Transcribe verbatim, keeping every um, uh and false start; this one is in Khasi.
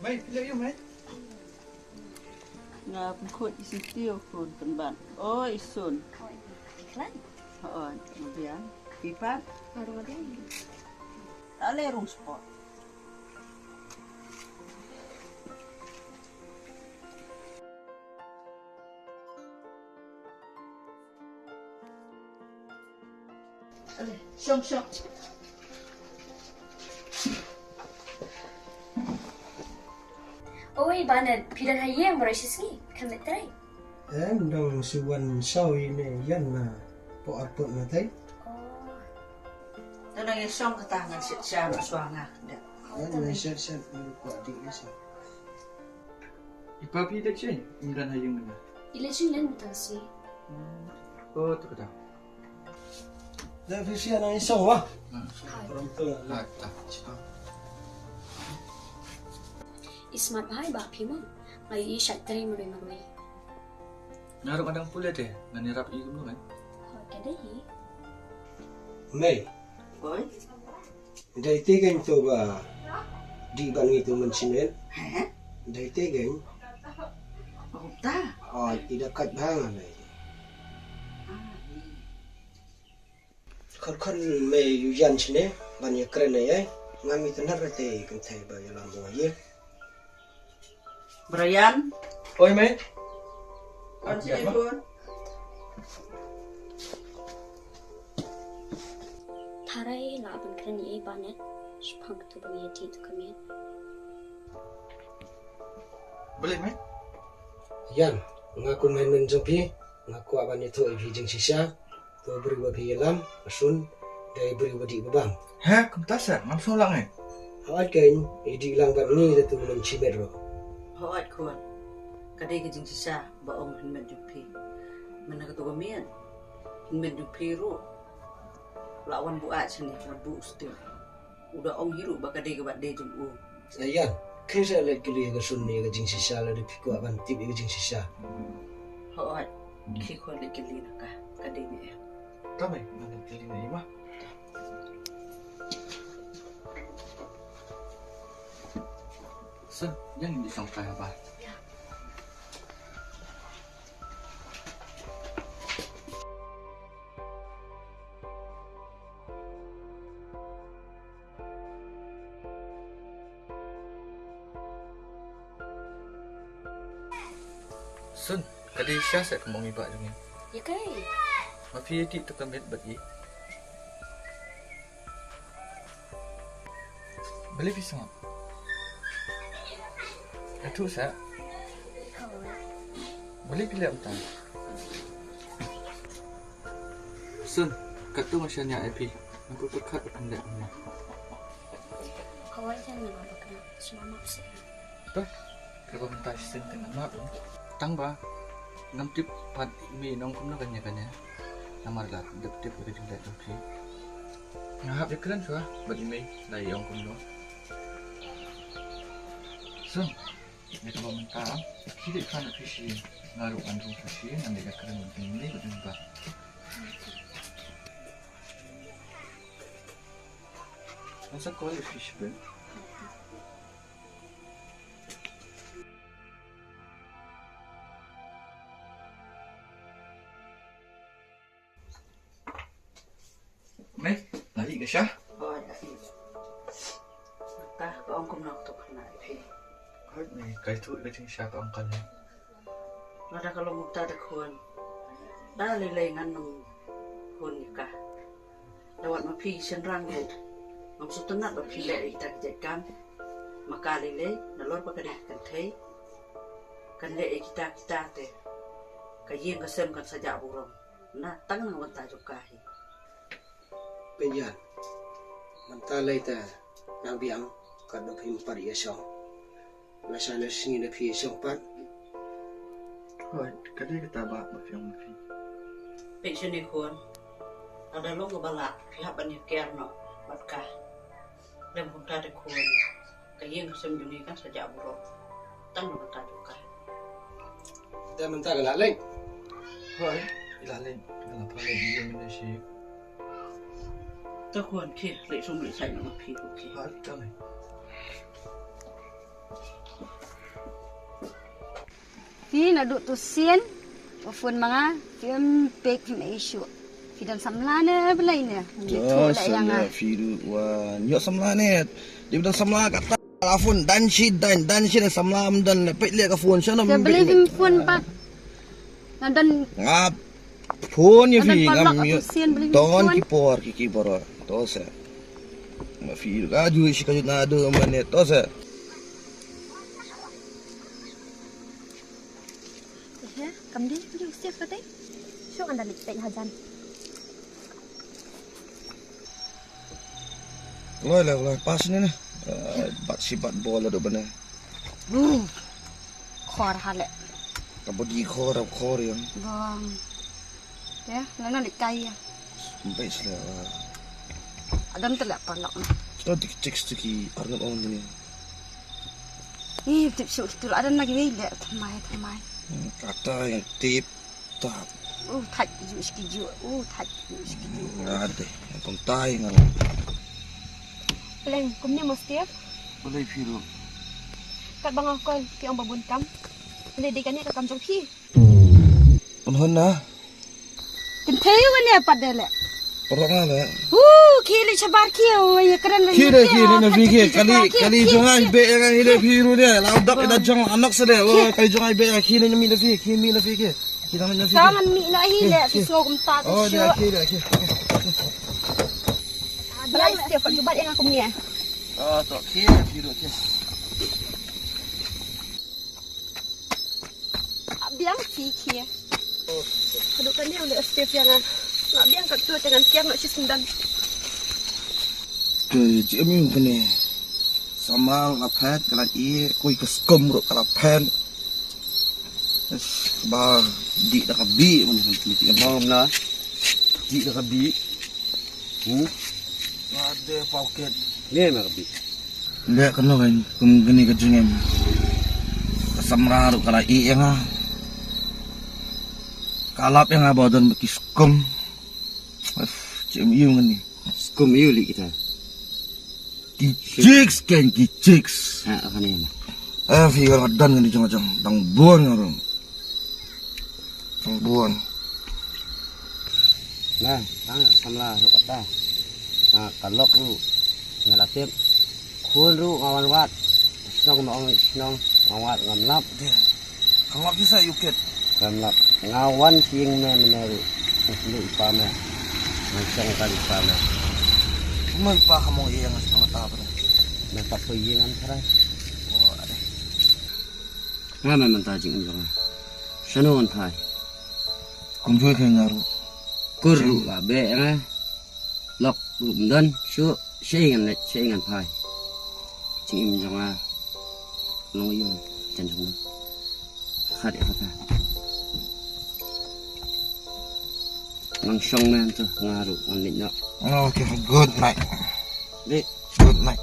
Mei, phi leh ïa u, mei? Nga pynkhuid i Siti u khun pynban. O, i Sun. Hooid, nga biang. Phi pat? Nga ruh nga biang. Ale rung spot. Shong, shong. Oi, Banet, phi don ha ïing baroh shi sngi, khlem leit trei? Em, dang shu wan shaw ïa ine i Ïan na poh airport na tei. Oh. Te dang ïa shong kata ngan shet sha ruh shuwa nga. Em, ngan shet shet, ngan kwah dih ïa sha. I pa phi leit sha, im don ha ïing mynne? I leit sha ïing mynta ka sngi. Hmm. Oh, to kata. Da phi sha na i song wa. Hmm. Rom to. Ha, ta, sha. I smat bha i bah phi mo. Nga ïohi i shait trei marwei marwei. Nga ruh nga dang pule te, ngan ïarap i kumno kan. Hooid, ka dei hi. Mei. Oi. Dei te kein to ba dih ban ngi to mynshim. He? Dei te kein. Oh, ta. Oh, i da kat bha nga lei. Ah, ni. Khon khon mei ïu ïan shane ban ïa kren ïa. Ngam itynnad te kynthei ba ïalam bad ïa. Brian. Oi, mei. Wan sini, Brian. Tharai la ban kren ïa i Banet. Shaphang katu ba ngi ïa dih tu ka miet. Balei, mei? Ïan, nga kum hynmen jong phi, nga kwah ban ïathuh ïa phi jingshisha. To briew ba phi ïalam, a Sun, dei briew ba dih ba bam. He, kumta sa, ngam sngewlah ngai. Hooid kein, i dih lang bad ngi da tu mynshim ruh. Hooid khun. Ka dei ka jingshisha ba ong hynmen jong phi. Mynta katu ka miet, hynmen jong phi ruh la wan buaid shane, wan buh stem. U da ong hi ruh ba ka dei kaba dei jong u. Ïan, khie sa leit kylli ïa ka Sun ïa ka jingshisha lada phi kwah ban tip ïa ka jingshisha. Hooid, khie khun leit kylli na ka, ka dei ne em. Ka mei, ngan leit kylli na i ma. Sun, ïa ngi shong kai haba. Sun, ka dei shisha sa kum ong i bah jong ngi. Ïa kaei? Ma phi ïa dih tu ka miet bad i. Balei phi sngap? Ïathuh sa. Balei phi leh kumta? Sun, katto nga shaniah ïa phi. Nga kyrpad ba phin leh kumne. Kawei jan nga ba kna sma map sih. Bah, kaba mynta shisien te nga map. Tang ba ngam tip pat i mei i ong kumno kane kane. Namar la dep tip ïa ka jingleh jong phi. Nga hap ïa kren shuwa bad i mei, la i ong kumno. Sun, ïa kaba mynta phi dei kane phi shi, nga ruh ngan rung phi shi, ngan dei ïa kren bad i mei bad i bah. Ngan sa call ïa phi shibun. Mei, la ïeh ka sha? Hooid, la ïeh. Mynta ka ong kumno kato ka khynnah ïa phi? Hooid mei, kaei tu ka jingshisha ka ong kane. Lada ka long kumta te khun, da lei lei ngan nym hun ïa ka. Da wat ma phi shynrang ruh, ngam sngewtynnad ba phi leh ïa kita ki jait kam. Ma ka lei lei, nalor ba ka dei ka kynthei, kan leh ïa kita kita te ka ïing ka sem kan sa jah burom. Na tang na ka bynta jong ka hi. Pynjan, mynta lei te nang biang, katba phim pat ïa shong. Lashai lashisngi da phi ïa shong pat. Hooid, ka dei kata bah ba phi ong ma phi. Peit shane khun. Lada long kaba lah, phi hap ban ïa kiar noh bad ka. Lem kumta te khun, ka ïing ka sem jong ngi kan sa jah burom. Tang na bynta jong ka. Te mynta ka lah leit? Hooid, i lah leit. Ka lah phah leit ïing mynne shi. Te khun, khie leit sum leit saiñ noh ma phi, khie. Hooid, te leit. Phi naduh tu sien, ba phone ma nga, phim peit phim ïoh shuh. Phi don samla ne balei ne? Ngi tu To la ïa nga. Samla phi ruh wa ñiuh samla ne. Dei ba don samla kata la phone dan shi dan dan shi samla am don le peit le ka phone shano. Te balei phim phone pat? Nga don Nga phone ïa phi ngam ïoh. Don ki por ki ki boro. To se. Ma phi ka ju shi ka ju na do mane to se. He, kam dei, kam dei, Steve, kata. Shu ngan da lip pek hajan. Loi, loi, loi, pas ni ni. Eh, bat si bat bol ado bane. Uh, khor hale. Ka bodi khor, khor yang. Bang. Ya, nana lip kai ya. Sampai sila. Adam tu lep parlok na. Sto dik cik stu ki arnab on ni. Ih, tip suk tu adam lagi wei lep thamai, thamai. Hmm, kata yang tip tap. Uh, thait ju siki ju. Uh, thait ju siki ju. Nggak ada deh. Yang pentai nggak. Pleng, kumne mo Steve? Boleh phi ruh. Kat ba nga kol, phi ong ba bun kam. Boleh dei kane ka kam jong phi. Pynhun na. Kynthei wan ïa pat de le. Parok nga le. Hu, ki le shabar ki, o, ïa kren le. Ki de, ki de, na phi ki, kali, kali jong ai be, nga hi de phi ru de, la dap ida jong anok se de, o, kali jong ai be, ki ne mi na phi, ki mi na phi ki. Ki na mi na phi. Sa ngan mi na hi le, phi so kum ta. O, de, ki de, ki. Bla iste, pat jubat ïa nga kum ni. O, to, ki, ki ru ki. Biang phi khie. Haduh kane u leh Steve ïa nga. Nga biang katto te ngan kiar noh shisien. Te jingim ïa kane. Samla ka phet ka la ïeh, koi ka skum ruh ka la phet. Ba dih da ka bih, man, man, man, man, na. Dih da ka bih. Hmm? Ade pocket. Ne ma ka bih. Leh kano kan kum kane ka jingim. Ka samla ruh ka la ïeh ïa nga. Ka lap ïa nga ba don ba ki skum. Jingim ïa nga ni. Skum ïa li kita. Ki chicks kan ki chicks. Ha, kane ma. Eh, phi ka don kane jong jong dang bun nga ruh. Dang bun. Na, tang samla ruh kata. Na, ka lok ruh. Nga la tip. Khun ruh nga wan wad. Shnong ma ong shnong nga wad ngam lap. Ka lap ki sa ïa u kit. Ngam lap. Nga wan sha ïing me mynne ruh. Nga shu ïoh i pa me. Nga shong ka i pa me. Kumno i pa ha mo ïa nga shnong ta pa. Me pat ko ïa ngan tharai. Nga me mynta jingim jong nga. Shano ngan phai. Kumjuh ka nga ruh. Kur ruh la beh nga. Lok ruh mdon shu. Shei ngan leit, shei ngan phai. Jingim jong nga. Long ïa jan jong nga. Khat ïa kata. Nang shong men tu nga ruh ngan leit noh. Okay, good night. Dei. Good night.